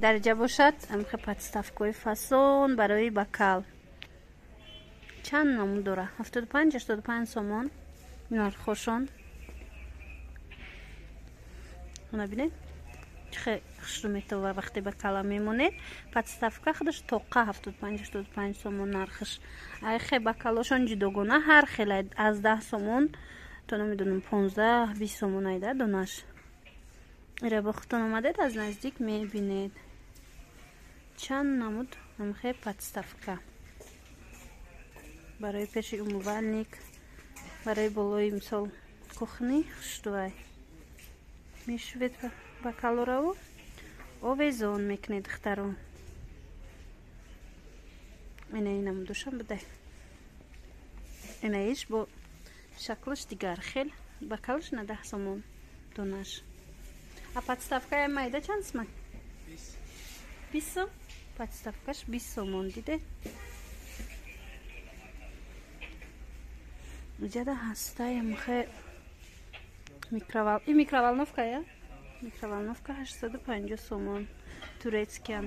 Дарҷа бошад амхе подставкаҳои фасон барои бакал. Чанд намуд дора? 75, 85 сомон нархошон. Она бинед, чихе хушрӯ метова вақте бакала мемонед. Подставка худаш тоқа 75, 85 сомон нархш. Айхе бакалошон ҷудогона ҳар хела аз 10 сомон то намедонам 15, 20 сомон айда донаш. Ира бо худтон омадед аз наздик мебинед. Чанд намуд амхе подставка барои пеши умывальник, барои болои мисол кухни хушрӯай. Мешувед бакалораву овезон мекунед, духтаро. Ина ин намудошам будай. Инаиш бо шаклаш дигар хел, бакалаш на 10 сомон донаш. А подставкаи майда чанд сомон? 20 сом. Подставкаш 20 сомон, диде. Иҷада ҳастаи мухе микровол. И микроволновка я? Микроволновка 850 сомон. Турецкиян.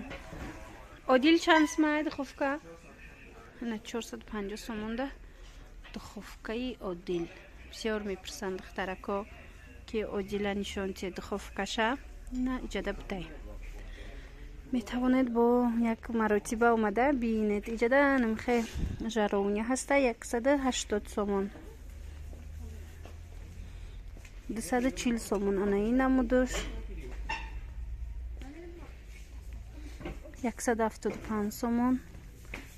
Одил чанд сомон духовка? На 450 сомон да духовкаи Одил. Бисёр мепурсанд духтарако, ки Одила нишон тие духовкаша. На иҷада будай. Метавонед бо як маротиба омада бинед. Иҷада намхе жаровня ҳаста 180 сомон. 240 сомон ана ин намудуш. 175 сомон,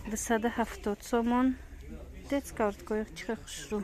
270 сомон. Детская орткои чихе хушрӯ.